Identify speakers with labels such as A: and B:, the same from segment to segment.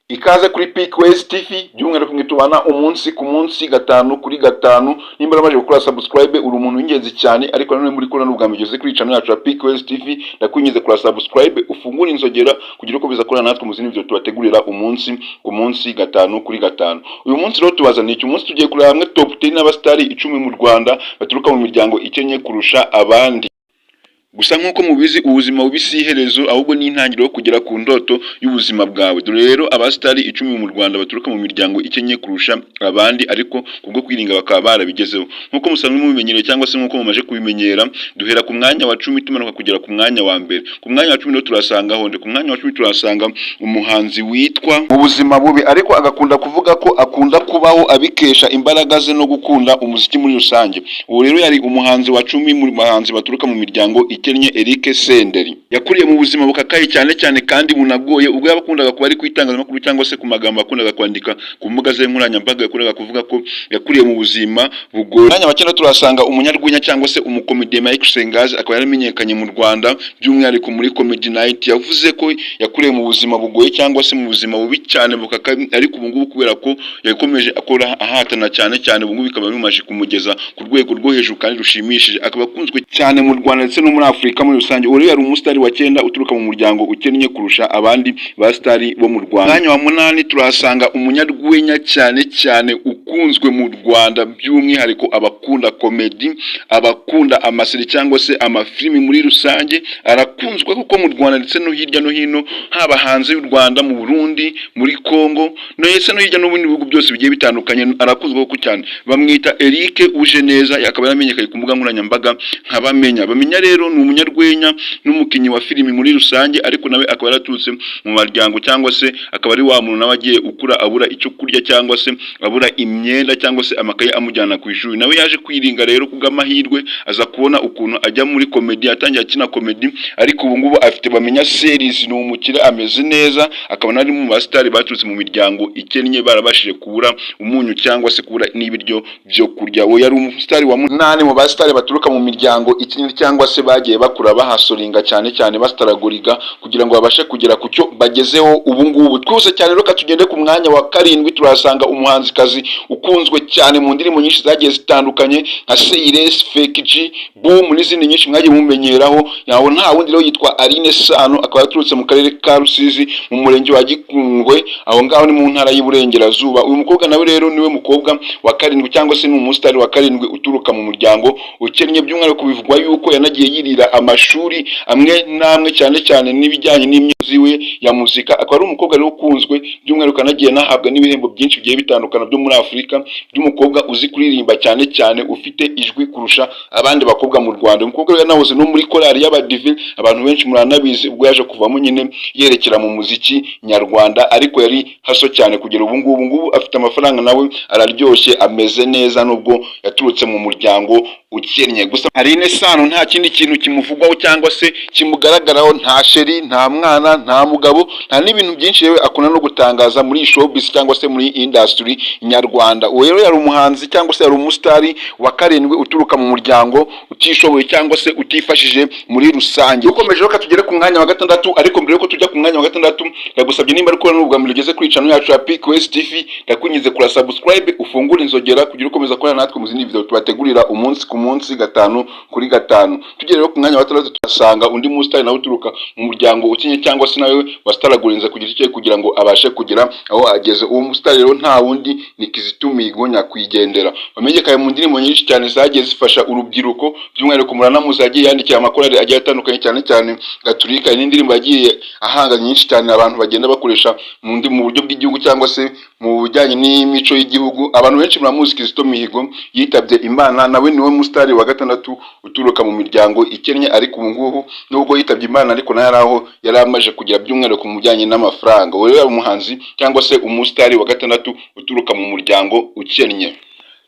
A: Ikaze kuri Pick West TV, by'umwihariko kumwe tubana umunsi ku munsi, gatanu kuri gatanu. Nimba uramaze gukora subscribe, uri umuntu w'ingenzi cyane. Ariko nanone muri kubona n'ubwa mbere ugeze kuri channel yacu ya Pick West TV, ndakwinginze kora subscribe, ufungure inzogera kugira ukomeza kubana natwe mu zindi video tubategurira umunsi ku munsi, gatanu kuri gatanu. Uyu munsi rero tubazaniye iki? Umunsi tugiye kureba hamwe top 10 n'abasitari 10 mu Rwanda baturuka mu miryango ikennye kurusha abandi. Gusa nk'uko mubizi, ubuzima bubi si iherezo, ahubwo ni intangiriro yo kugera ku ndoto y'ubuzima bwawe. Dore rero abasitari 10 mu Rwanda baturuka mu miryango ikennye kurusha abandi, ariko kubwo kwiringa bakaba barabigezeho. Nk'uko musanzwe mubimenyereye cyangwa se nk'uko mumaze kubimenyera, duhera ku mwanya wa 10 tumanuka kugera ku mwanya wa mbere. Ku mwanya wa 10 rero turasanga honde? Ku mwanya wa 10 turasanga umuhanzi witwa mu buzima bubi, ariko agakunda kuvuga ko akunda kubaho abikesha imbaraga ze no gukunda umuziki muri rusange. Ubu rero yari umuhanzi wa 10 mu bahanzi baturuka mu miryango ikennye, Eric Senderi. Yakuriye mu buzima bukakaye cyane cyane kandi bunagoye. Ubwo yabakundaga kuba ari ku itangazamakuru cyangwa se ku magambo yakundaga kwandika ku mbuga ze nkoranyambaga, yakundaga kuvuga ko yakuriye mu buzima bugoye. Mwanya wa cyenda turasanga umunyarwenya cyangwa se umukomediye Mike Sengazi, akaba yaramenyekanye mu Rwanda by'umwihariko muri Comedy Night. Yavuze ko yakuriye mu buzima bugoye cyangwa se mu buzima bubi cyane bukakaye, ariko ubu ngubu kubera ko yakomeje akora ahatana cyane cyane, ubu ngubu bikaba bimaze kumugeza ku rwego rwo hejuru kandi rushimishije, akaba akunzwe cyane mu Rwanda ndetse no muri Afurika muri rusange. Uwo rero yari umusitari wa cyenda uturuka mu muryango ukennye kurusha abandi basitari bo mu Rwanda. Mwanya wa munani turahasanga umunyarwenya cyane cyane ukunzwe mu Rwanda, by'umwihariko abakunda komedi, abakunda amaseri cyangwa se amafilimi muri rusange. Arakunzwe kuko mu Rwanda ndetse no hirya no hino, haba hanze y'u Rwanda, mu Burundi, muri Congo ndetse no hirya no bindi bihugu byose bigiye bitandukanye, arakunzwe koko cyane. Bamwita Eric Ujeneza, akaba yaramenyekanye ku mbuga nkoranyambaga nka Bamenya. Bamenya rero ni umunyarwenya n'umukinnyi wa filimi muri rusange, ariko nawe akaba yaraturutse mu maryango cyangwa se akaba ari wa muntu nawe agiye ukura abura icyo kurya cyangwa se abura imyenda cyangwa se amakaye amujyana ku ishuri. Nawe yaje kwiringa rero kubw'amahirwe, aza kubona ukuntu ajya muri komedi, atangiye akina komedi, ariko ubu ngubu afite Bamenya Series, ni umukire, ameze neza, akaba nari mu basitari baturutse mu miryango ikennye barabashije kubura umunyu cyangwa se kubura n'ibiryo byo kurya. Uwo yari umusitari wa munani mu basitari baturuka mu miryango ikennye cyangwa se bagiye bakura bahasoringa cyane cyane, bastaraguriga kugira ngo babashe kugera ku cyo bagezeho ubu ngubu. Twihuse cyane, reka tugende ku mwanya wa karindwi. Turahasanga umuhanzikazi ukunzwe cyane mu ndirimbo nyinshi zagiye zitandukanye nka Seiresi, Fake G, Boom n'izindi nyinshi mwagiye mumenyeraho. Yaho nta wundi rero, yitwa Aline Sano, akaba yaturutse mu karere ka Rusizi, mu murenge wa Gikundwe, aho ngaho ni mu ntara y'Iburengerazuba. Uyu mukobwa nawe rero niwe mukobwa wa karindwi cyangwa se ni umusitari wa karindwi uturuka mu muryango ukennye. By'umwihariko bivugwa yuko yanagiye yirira amashuri amwe n'amwe, cyane cyane n'ibijyanye n'imyuzi we ya muzika. Akaba ari umukobwa rero ukunzwe by'umwihariko, anagiye anahabwa n'ibihembo byinshi bigiye bitandukana byo muri Afurika by'umukobwa uzi kuririmba cyane cyane, ufite ijwi kurusha abandi bakobwa mu Rwanda. Umukobwa rero yanahoze no muri korali y'Abadive, abantu benshi muranabizi, ubwo yaje kuvamo nyine yerekera mu muziki nyarwanda, ariko yari haso cyane kugera ubu ngubu. Ngubu afite amafaranga, nawe araryoshye, ameze neza nubwo yaturutse mu muryango ukennye. Gusa Aline Sano nta kindi kintu kimuvugwaho cyangwa se kimugaragaraho, nta chéri, nta mwana, nta mugabo, nta n'ibintu byinshi yewe akunda no gutangaza muri showbiz cyangwa se muri industry nyarwanda. Uwo rero yari umuhanzi cyangwa se yari umusitari wa karindwi uturuka mu muryango utishoboye cyangwa se utifashije muri rusange. Ukomeje, reka tugere ku mwanya wa gatandatu. Ariko mbere yuko tujya ku mwanya wa gatandatu, ndagusabye, nimba ariko n'ubwa mbere ugeze kuri channel yacu ya Pick West TV, ndakwinginze kura subscribe, ufungure inzogera kugira ukomeza kubana natwe mu zindi video tubategurira umunsi ku munsi, gatanu kuri gatanu. Tugere rero ku mwanya wa gatandatu, turasanga undi musitari nawe uturuka mu muryango ukennye cyangwa se nawe wasitaragurinze ku giti cye kugira ngo abashe kugera aho ageze. Uwo musitari rero nta wundi, ni Kizito Mihigo, nyakwigendera wamenyekanye mu ndirimbo nyinshi cyane zagiye zifasha urubyiruko. By'umwihariko muranamuzi, yagiye yandikira amakorali agiye atandukanye, cyane cyane gaturika, n'indirimbo yagiye ahanga nyinshi cyane abantu bagenda bakoresha mu buryo bw'igihugu cyangwa se mu bijyanye n'imico y'igihugu. Abantu benshi muramuzi, Kizito Mihigo yitabye Imana. Nawe niwe musitari wa gatandatu uturuka mu miryango ikennye, ariko ubu ngubu nubwo yitabye Imana, ariko nawe yari aho yari amaze kugera by'umwihariko mu bijyanye n'amafaranga. Uwo rero yari umuhanzi cyangwa se umusitari wa gatandatu uturuka mu muryango ukennye.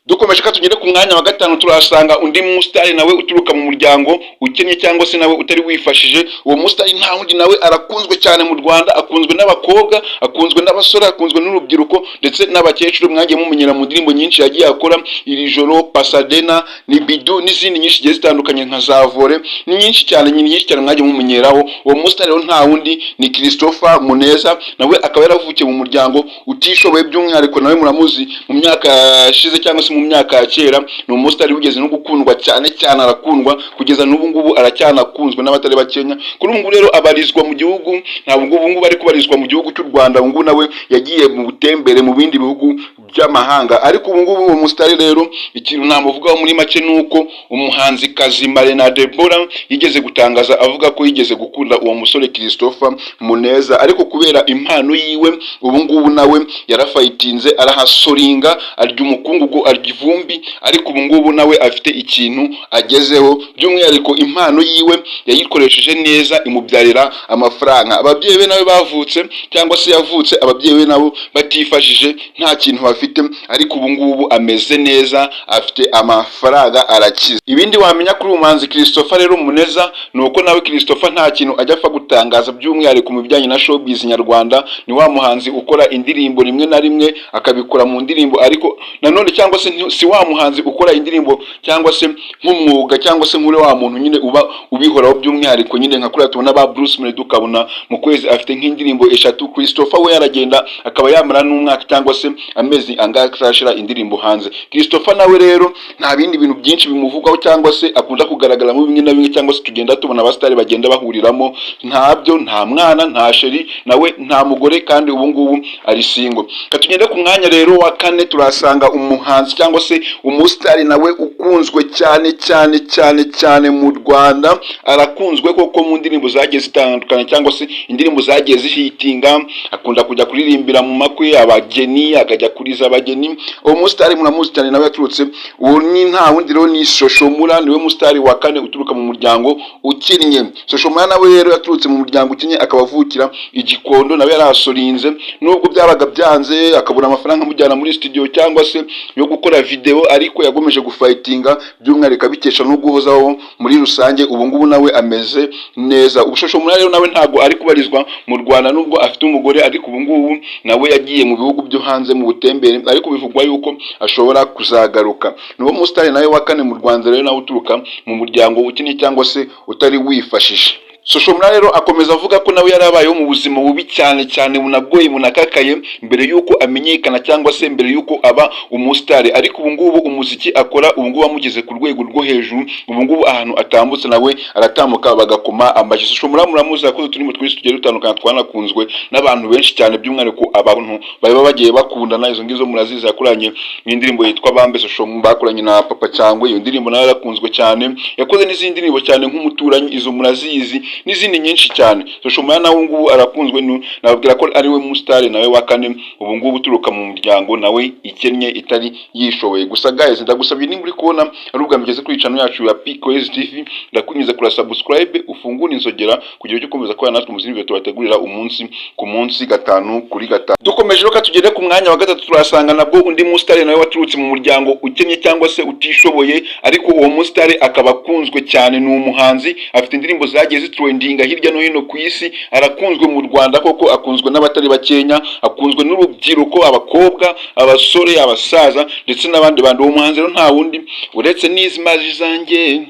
A: Dukomeje, ka tugere ku mwanya wa gatanu, turahasanga undi musitari nawe uturuka mu muryango ukennye cyangwa se nawe utari wifashije. Uwo musitari nta wundi, nawe arakunzwe cyane mu Rwanda, akunzwe n'abakobwa, akunzwe n'abasore, akunzwe n'urubyiruko ndetse n'abakecuru. Mwagiye mumenyera mu ndirimbo nyinshi yagiye akora: Iri Joro, Pasadena, ni Bidu n'izindi nyinshi zigiye zitandukanye nka za Vore. Ni nyinshi cyane, ni nyinshi cyane mwagiye mumenyeraho. Uwo musitari rero nta wundi, ni Christopher Muneza. Nawe akaba yaravukiye mu muryango utishoboye. By'umwihariko nawe muramuzi mu myaka yashize cyangwa se mu myaka ya kera. Ni umusitari wigeze no gukundwa cyane cyane, arakundwa kugeza n'ubu ngubu, aracyanakunzwe n'abatari bakenya. Kuri ubu ngubu rero abarizwa mu gihugu, ntabwo ubu ngubu ari kubarizwa mu gihugu cy'u Rwanda. Ubu ngubu nawe yagiye mu butembere mu bindi bihugu by'amahanga. Ariko ubu ngubu uwo musitari rero, ikintu namuvugaho muri make ni uko umuhanzikazi Marina Debora yigeze gutangaza avuga ko yigeze gukunda uwo musore Christopher Muneza, ariko kubera impano yiwe, ubu ngubu nawe yarafayitinze, arahasoringa, arya umukungugu, arya ivumbi, ariko ubu ngubu nawe afite ikintu agezeho. By'umwihariko impano yiwe yayikoresheje neza, imubyarira amafaranga. Ababyeyi be nawe bavutse, cyangwa se yavutse ababyeyi be nabo batifashije, nta kintu bafite, ariko ubu ngubu ameze neza, afite amafaranga, arakize. Ibindi wamenya kuri uyu muhanzi Christopher rero Muneza ni uko nawe Christopher nta kintu ajya apfa gutangaza, by'umwihariko mu bijyanye na showbiz nyarwanda. Ni wa muhanzi ukora indirimbo rimwe na rimwe, akabikora mu ndirimbo, ariko nanone cyangwa se si wa muhanzi ukora indirimbo cyangwa se nk'umwuga, cyangwa se nk'uri wa muntu nyine uba ubihoraho. By'umwihariko nyine nka kuriya tubona ba Bruce Melody, ukabona mu kwezi afite nk'indirimbo eshatu, Christopher we yaragenda akaba yamara n'umwaka cyangwa se amezi angahe atarashyira indirimbo hanze. Christopher nawe rero nta bindi bintu byinshi bimuvugwaho cyangwa se akunda kugaragaramo bimwe na bimwe, cyangwa se tugenda tubona abasitari bagenda bahuriramo. Ntabyo, nta mwana, nta chéri, nawe nta mugore, kandi ubu ngubu ari single. Reka tugende ku mwanya rero wa kane, turasanga umuhanzi cyangwa se umusitari nawe ukunzwe cyane cyane cyane cyane mu Rwanda. Arakunzwe koko mu ndirimbo zagiye zitandukanye cyangwa se indirimbo zagiye zihitinga. Akunda kujya kuririmbira mu makwe, abageni, akajya kuriza abageni. Uwo musitari muramuzi cyane, nawe yaturutse, uwo ni nta wundi rero, ni Social Mula. Niwe musitari wa kane uturuka mu muryango ukennye. Social Mula nawe rero yaturutse mu muryango ukennye, akaba avukira i Gikondo. Nawe yarasorinze, nubwo byabaga byanze, akabura amafaranga amujyana muri studio cyangwa se yo gukora video, ariko yagomeje gufightinga, by'umwihariko abikesha no guhozaho muri rusange. Ubu ngubu nawe ameze neza. Ubu Social Mula rero nawe ntabwo ari kubarizwa mu Rwanda, nubwo afite umugore, ariko ubu ngubu nawe yagiye mu bihugu byo hanze mu butembere, ariko bivugwa yuko ashobora kuzagaruka. Niwo musitari nawe wa kane mu Rwanda rero, nawe uturuka mu muryango ukennye cyangwa se utari wifashije. Social Mula rero akomeza avuga ko nawe yarabayeho mu buzima bubi cyane cyane, bunagoye, bunakakaye, mbere y'uko amenyekana cyangwa se mbere y'uko aba umusitari. Ariko ubu ngubu umuziki akora ubu ngubu amugeze ku rwego rwo hejuru. Ubu ngubu ahantu atambutse nawe aratambuka bagakoma amashyi. Social Mula muramuzi, yakoze uturimo twinshi tugiye dutandukanye twanakunzwe n'abantu benshi cyane, by'umwihariko abantu baba bagiye bakundana. Izo ngizo murazizi. Yakoranye n'indirimbo yitwa Bambe, Social bakoranye na Papa Cyangwe. Iyo ndirimbo nayo yarakunzwe cyane. Yakoze n'izindi ndirimbo cyane nk'Umuturanyi, izo murazizi, n'izindi nyinshi cyane. Social Mula nawe ngubu arakunzwe. Nababwira ko ari we musitari nawe wa kane ubu ngubu uturuka mu muryango nawe ikennye, itari yishoboye. Gusa guys, ndagusabye, nimba uri kubona ari ubwa mbere ugeze kuri channel yacu ya PKS TV, ndakunyuze kuri subscribe, ufungure inzogera kugira ujye ukomeza kubana natwe mu zindi video tubategurira umunsi ku munsi, gatanu kuri gatanu. Dukomeje rero, tugere ku mwanya wa gatatu, turasanga nabwo undi musitari nawe waturutse mu muryango ukennye cyangwa se utishoboye, ariko uwo musitari akaba akunzwe cyane. Ni umuhanzi, afite indirimbo zagiye zitrendinga hirya no hino ku isi. Arakunzwe mu Rwanda koko, akunzwe n'abatari bakenya, akunzwe n'urubyiruko, abakobwa, abasore, abasaza ndetse n'abandi bantu. Uwo muhanzi rero nta wundi uretse n'izi maji zanjye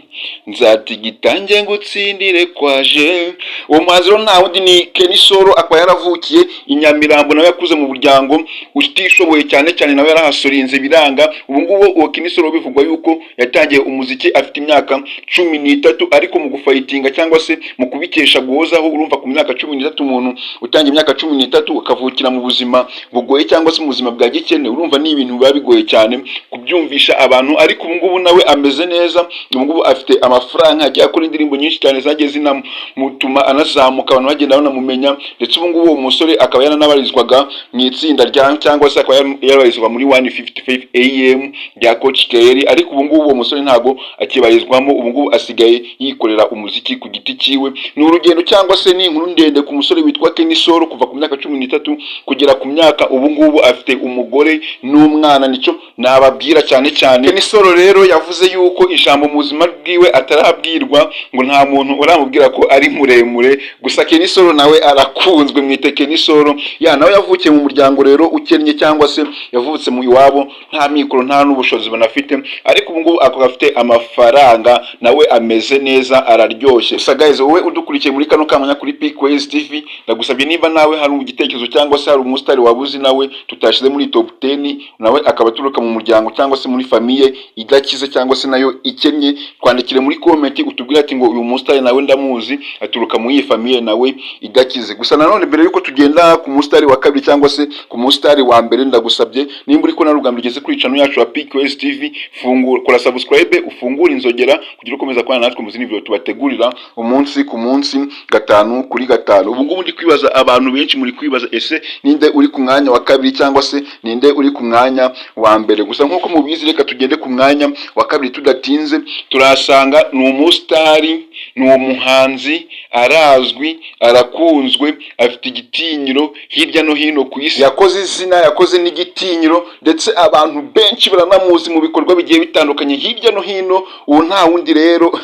A: nzatigitange ngutsindire kwaje. Uwo muhanzi rero nta wundi, ni Kenny Sol. Akaba yaravukiye i Nyamirambo, nawe yakuze mu muryango utishoboye cyane cyane, nawe yarahasorinze biranga. Ubu ngubu uwo Kenny Sol bivugwa yuko yatangiye umuziki afite imyaka 13, ariko mu gufightinga cyangwa se mu kubikesha guhozaho. Urumva, ku myaka 13, umuntu utangiye imyaka 13 akavukira mu buzima bugoye cyangwa se mu buzima bwa gikene, urumva ni ibintu biba bigoye cyane kubyumvisha abantu. Ariko ubu ngubu nawe ameze neza, ubu ngubu afite Afite amafaranga, agiye akora indirimbo nyinshi cyane zagiye zinamutuma anazamuka, abantu bagenda banamumenya. Ndetse ubu ngubu uwo musore akaba yaranabarizwaga mu itsinda rya, cyangwa se akaba yarabarizwa muri 155 AM rya Coach Gael, ariko ubu ngubu uwo musore ntago akibarizwamo. Ubu ngubu asigaye yikorera umuziki ku giti cyiwe. Ni urugendo cyangwa se ni inkuru ndende ku musore witwa Kenny Sol, kuva ku myaka 13 kugera ku myaka ubu ngubu afite umugore n'umwana. Nicyo nababwira cyane cyane. Kenny Sol rero yavuze yuko ijambo mu buzima bwiwe atarabwirwa, ngo nta muntu uramubwira ko ari muremure. Gusa Kenny Sol nawe arakunzwe, mwite Kenny Sol ya. Nawe yavukiye mu muryango rero ukennye, cyangwa se yavutse mu iwabo nta mikoro, nta n'ubushobozi banafite, ariko ubu ngubu akaba afite amafaranga, nawe ameze neza, araryoshye. Gusa guys, wowe udukurikiye muri kano kamanya kuri Peak Ways TV, ndagusabye niba nawe hari igitekerezo cyangwa se hari umusitari waba uzi nawe tutashyize muri top 10, nawe akaba aturuka mu muryango cyangwa se muri famille idakize cyangwa se nayo ikennye, twandikire muri comment utubwire ati ngo uyu musitari nawe ndamuzi, aturuka muri iyi famille nawe idakize. Gusa nanone, mbere yuko tugenda ku musitari wa kabiri cyangwa se ku musitari wa mbere, ndagusabye nimba uri kubona rugamba ugeze kuri channel yacu ya Peak Ways TV, fungura, kora subscribe, ufungure inzogera kugira ukomeza kubana natwe mu zindi video tubategurira umunsi ku munsi, gatanu kuri gatanu. Ubu ngubu ndi kwibaza, abantu benshi muri kwibaza: ese ninde uri ku mwanya wa kabiri cyangwa se ninde uri ku mwanya wa mbere? Gusa nk'uko mubizi, reka tugende ku mwanya wa kabiri tudatinze. Turasanga ni umusitari, ni umuhanzi, arazwi, arakunzwe, afite igitinyiro hirya no hino ku isi. Yakoze izina, yakoze n'igitinyiro, ndetse abantu benshi baranamuzi mu bikorwa bigiye bitandukanye hirya no hino. Uwo nta wundi rero,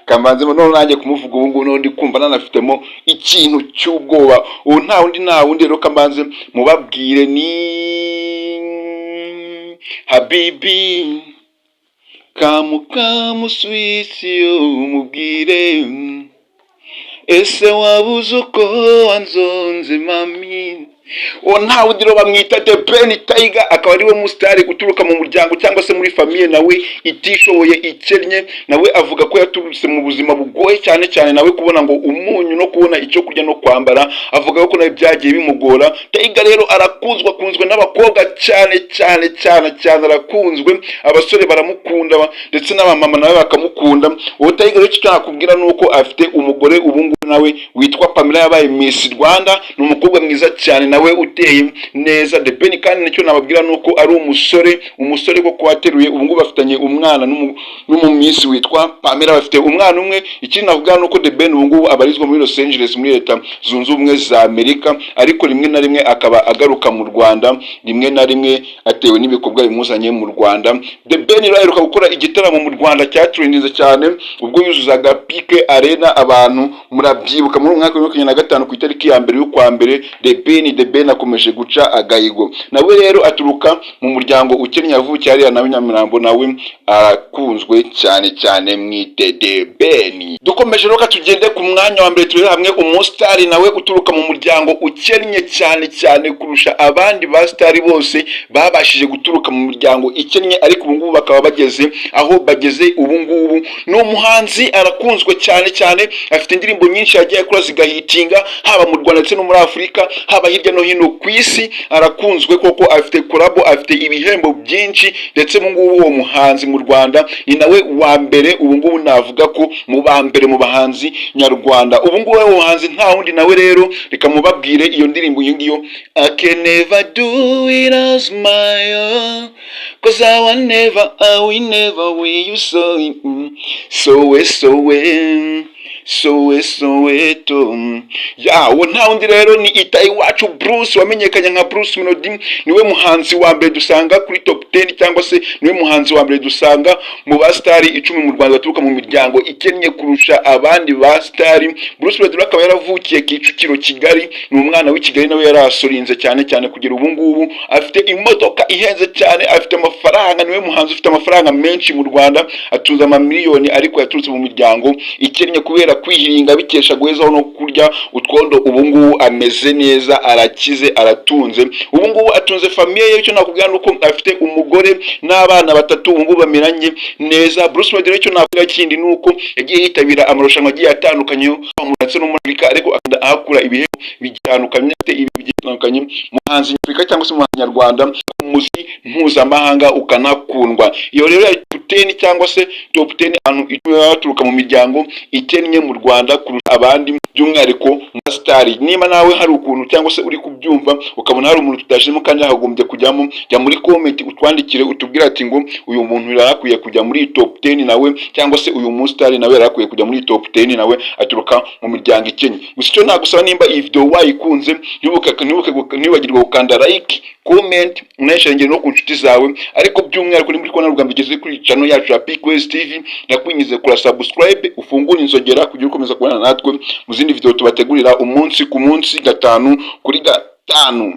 A: kamanze none nanjye kumuvuga ubu ngubu ndi kumva nanafitemo ikintu cy'ubwoba. Uwo nta wundi rero, kamanze mubabwire, ni Habibi Kamu Kamu Sweet. Mubwire, ese wabuze uko wanzonze mami? Uwo nta wundi rero, bamwita The Ben Tiger, akaba ariwe musitari uturuka mu muryango cyangwa se muri famille nawe itishoboye, ikennye. Nawe avuga ko yaturutse mu buzima bugoye cyane cyane, nawe kubona ngo umunyu no kubona icyo kurya no kwambara, avuga ko nawe byagiye bimugora. Tiger rero arakunzwe, akunzwe n'abakobwa cyane cyane cyane cyane, arakunzwe, abasore baramukunda, ndetse n'abamama nawe bakamukunda. Uwo Tiger rero, icyo nakubwira ni uko afite umugore ubu ngubu nawe witwa Pamela, yabaye Miss Rwanda, ni umukobwa mwiza cyane nawe uteye neza. The Ben kandi nicyo nababwira ni uko ari umusore koko wateruye. Ubu ngubu bafitanye umwana n'umumisi witwa Pamela, bafite umwana umwe. Ikindi navuga ni uko The Ben ubu ngubu abarizwa muri Los Angeles, muri Leta Zunze Ubumwe za Amerika, ariko rimwe na rimwe akaba agaruka mu Rwanda, rimwe na rimwe atewe n'ibikorwa bimuzanye mu Rwanda. The Ben rero aheruka gukora igitaramo mu Rwanda cyatrendinze cyane ubwo yuzuzaga BK Arena, abantu murabyibuka, muri uyu mwaka wa 2025 ku itariki ya 1 y'ukwa mbere. The Ben, The Ben akomeje guca agahigo. Nawe rero aturuka mu muryango ukennye, yavukiye hariya nawe Nyamirambo, nawe arakunzwe cyane cyane, mwite The Ben. Dukomeje rero, tugende ku mwanya wa mbere, turebe hamwe umusitari nawe uturuka mu muryango ukennye cyane cyane kurusha abandi basitari bose babashije guturuka mu miryango ikennye, ariko ubu ngubu bakaba bageze aho bageze ubu ngubu. Ni umuhanzi, arakunzwe cyane cyane, afite indirimbo nyinshi yagiye akora zigahitinga, haba mu Rwanda ndetse no muri Afurika, haba hirya no hino ku isi. Arakunzwe koko, afite collabo, afite ibihembo byinshi, ndetse ubu ngubu uwo muhanzi mu Rwanda ni nawe wa mbere ubu ngubu, navuga ko mu ba mbere mu bahanzi nyarwanda. Ubu ngubu uwo muhanzi nta wundi nawe rero, reka mubabwire iyo ndirimbo, iyo ngiyo: "I can never do it as my own, 'cause I will never, I will never will you so so so sowe Soweto." Ya, uwo nta wundi rero ni Itahiwacu Bruce, wamenyekanye nka Bruce Melody. Niwe muhanzi wa mbere dusanga kuri top 10, cyangwa se niwe muhanzi wa mbere dusanga mu basitari 10 mu Rwanda baturuka mu miryango ikennye kurusha abandi basitari. Bruce Melody akaba yaravukiye Kicukiro, Kigali, ni umwana w'i Kigali. Nawe yarasorinze cyane cyane kugera ubu ngubu afite imodoka ihenze cyane, afite amafaranga, niwe muhanzi ufite amafaranga menshi mu Rwanda, atunze amamiliyoni, ariko yaturutse mu miryango ikennye kubera kubera kwihiringa, bikesha guhezaho no kurya utwondo. Ubu ngubu ameze neza, arakize, aratunze. Ubu ngubu atunze famille ye. Icyo nakubwira ni uko afite umugore n'abana batatu, ubu ngubu bameranye neza. Bruce Melody rero, icyo nakubwira kindi ni uko yagiye yitabira amarushanwa agiye atandukanye ndetse no muri Afurika, ariko akagenda ahakura ibihembo bitandukanye, afite ibihe bitandukanye mu muhanzi nyafurika cyangwa se mu muhanzi nyarwanda, umuziki mpuzamahanga ukanakundwa. Iyo rero ya top 10 cyangwa se top 10 abantu baturuka mu miryango ikennye mu Rwanda kurusha abandi, by'umwihariko mu star. Niba nawe hari ukuntu cyangwa se uri kubyumva ukabona hari umuntu tutashyizemo kandi yakagombye kujyamo, jya muri comment utwandikire, utubwire ati ngo uyu muntu yari akwiye kujya muri top 10 nawe, cyangwa se uyu mustar nawe yari akwiye kujya muri top 10, nawe aturuka mu miryango ikennye. Gusa icyo nagusaba, nimba iyi video wayikunze, ntibuke ntiwibagirwe gukanda like, comment, unayisharinge no ku nshuti zawe. Ariko by'umwihariko, nimba uri kubona ubwa mbere ugeze kuri channel yacu ya PQS TV, ndakwinginze kura subscribe, ufungure inzogera kugira ukomeza kubana natwe mu zindi video tubategurira umunsi ku munsi, 5 kuri 5.